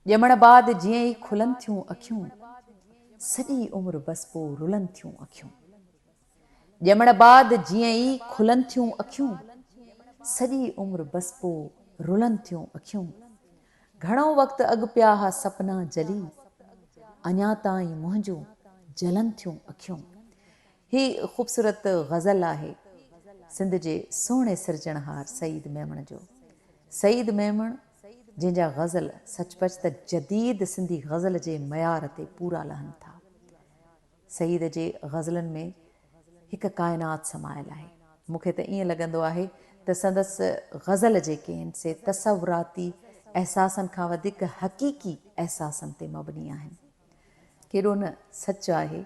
ڄمڻ بعد جيئن ئي کلن ٿيون اکيون، سڄي عمر بس پو رلن ٿيون اکيون. ڄمڻ بعد جيئن ئي کلن ٿيون اکيون، سڄي عمر بس پو رلن ٿيون اکيون. گهڻو وقت اڳ پيا ها سپنا جلي، اڃا تائين منهنجون جلن ٿيون اکيون. هي خوبصورت غزل آهي سنڌ جي سهڻي سرجڻهار سعيد ميمڻ جو. سعيد ميمڻ جنهن جا غزل سچ پچ ته جديد سنڌي غزل جي معيار تي پورا لهن ٿا. سعيد جي غزلن ۾ هڪ ڪائنات سمايل آهي. مون کي ته ائين لڳندو آهي ته سندس غزل جيڪي آهن سي تصوراتي احساسن کان وڌيڪ حقيقي احساسن تي مبني آهن. ڪيڏو نه سچ آهي.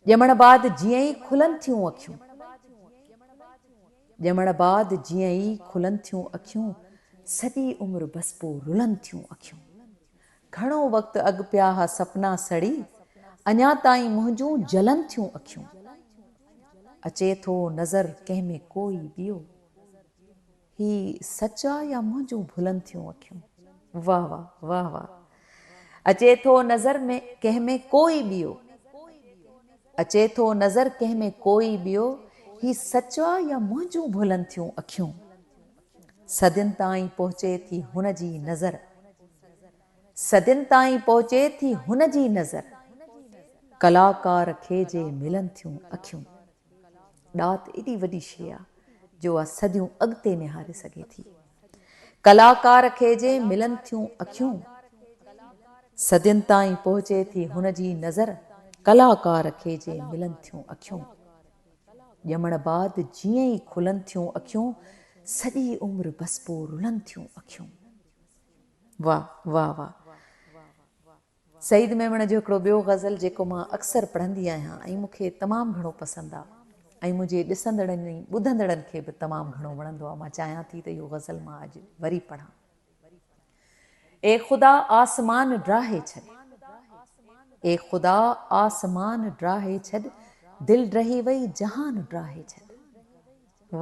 ڄمڻ بعد جيئن ئي کلن ٿيون اکيون. ڄمڻ بعد جيئن ئي کلن ٿيون اکيون، سڄي عمر بس پو رلن ٿيون اکيون. گهڻو وقت اڳ پيا ها سپنا سڙي، اڃا تائين منهنجون جلن ٿيون اکيون. اچي ٿو نظر ڪنهن ۾ ڪوئي ٻيو. هي سچ آ يا منهنجون ڀلن ٿيون اکيون. واه واه واه واه اچي ٿو نظر ۾ ڪنهن ۾ ڪوئي ٻيو. اچي ٿو نظر ڪنهن ۾ ڪوئي ٻيو. هي سچ آ يا منهنجون ڀلن ٿيون اکيون. صدين تائين پهچي ٿي هن جي نظر. صدين تائين پهچي ٿي هن جي نظر. ڪلاڪار کي جي ملن ٿيون اکيون. ڏات ايڏي وڏي شيء آ جو اها صديون اڳتي نهاري سگهي ٿي. ڪلاڪار کي جي ملن ٿيون اکيون، صدين تائين پهچي ٿي هن جي نظر، ڪلاڪار کي جي ملن ٿيون اکيون. ڄمڻ بعد جيئن ئي کلن ٿيون اکيون، سڄي عمر بس پو رلن ٿيون اکيون. واه واه واه. سعيد ميمڻ جو هڪڙو ٻيو غزل جيڪو مان اڪثر پڙهندي آهيان ۽ مون کي تمام گهڻو پسند آ ۽ منهنجي ڏسندڙن ۽ ٻڌندڙن کي به تمام گهڻو وڻندو آ مان چاهيان ٿي ته اهو غزل مان اڄ وري پڙهان. اي خدا آسمان ڊاهي ڇڏ. اي خدا آسمان ڊاهي ڇڏ دل ڊهي وئي جهان ڊاهي ڇڏ.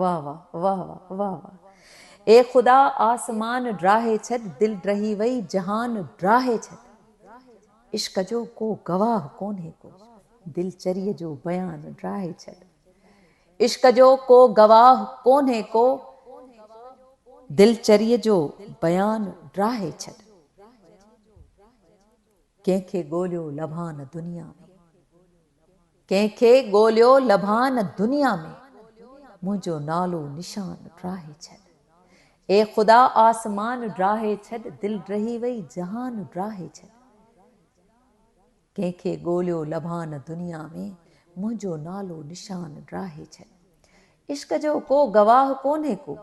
واه واه واه واه واه واه اي خدا آسمان ڊاهي ڇڏ دل ڊهي وئي جهان ڊاهي ڇڏ عشق جو ڪو گواهه ڪونهي ڪو دل چريء جو بيان ڊاهي ڇڏ عشق جو ڪو گواهه ڪونهي ڪو دل چريء جو بيان ڊاهي ڇڏ ڪنهن کي ڳوليو لڀان دنيا ۾. ڪنهن کي ڳوليو لڀان دنيا ۾، منهنجو نالو نشان ڊاهي ڇڏ. اي خدا آسمان ڊاهي ڇڏ، دل ڊهي وئي جهان ڊاهي ڇڏ. ڪنهن کي ڳوليو لڀان دنيا ۾، منهنجو نالو نشان ڊاهي ڇڏ. عشق جو ڪو گواهه ڪونهي ڪو،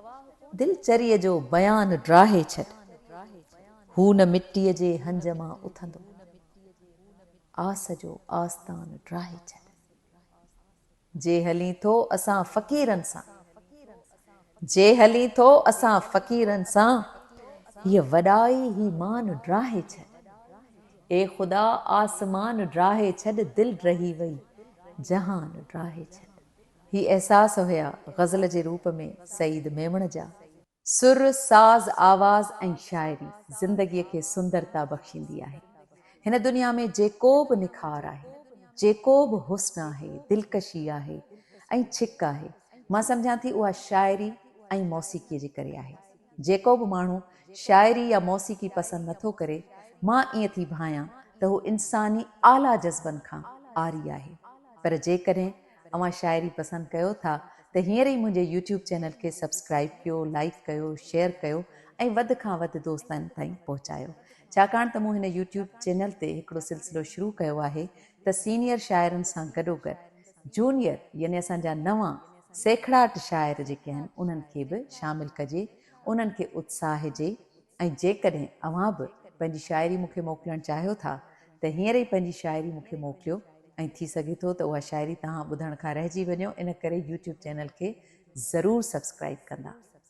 دل چريء جو بيان ڊاهي ڇڏ. هو نه مٽيء جي هنج مان اٿندو. آس جو آستان ڊاهي ڇڏ. جي هلين ٿو اسان فقيرن سان. جي هلين ٿو اسان فقيرن سان. هيء وڏائي هي مان ڊاهي ڇڏ. اي خدا آسمان ڊاهي ڇڏ دل ڊهي وئي جهان ڊاهي ڇڏ. هي احساس هيا غزل جي روپ ۾ سعيد ميمڻ جا. سر، ساز، آواز ۽ شاعري زندگيء کي سندرتا بخشيندي آهي. هن دنيا ۾ جيڪو به نکار آهي، جيڪو به حسن آهي، دلڪشي آهي ۽ ڇڪ آهي، مان سمجهان ٿي اها شاعري ۽ موسيقيء جي ڪري آهي. جيڪو به ماڻهو شاعري يا موسيقي پسند نٿو ڪري، مان ائين ٿي ڀانيان ته هو انساني اعليٰ جذبن کان عاري آهي. پر جيڪڏهن اوهان شاعري پسند ڪيو ٿا ته هينئر ئي منهنجي يوٽيوب چينل کي سبسڪرائيب ڪيو، لائيڪ ڪيو، شيئر ڪيو ۽ وڌ کان وڌ دوستن تائين پهچايو. ڇاڪاڻ ته مون هن يوٽيوب چينل تي هڪڙو سلسلو شروع ڪيو آهي ته سينيئر شاعرن سان گڏوگڏ جونيئر يعني اسان جا نوان سيکڙاٽ شاعر جيڪي آهن انهن کي به شامل ڪجي انهن کي اتساهجي ۽ جيڪڏهن اوهان به پنهنجي شاعري مون کي موڪلڻ چاهيو ٿا ته هينئر ئي پنهنجي شاعري مون کي موڪليو ۽ ٿي سگهي ٿو ته اها شاعري توهان ٻڌڻ کان رهجي وڃو ان ڪري يوٽيوب چينل کي ضرور سبسڪرائيب ڪندا.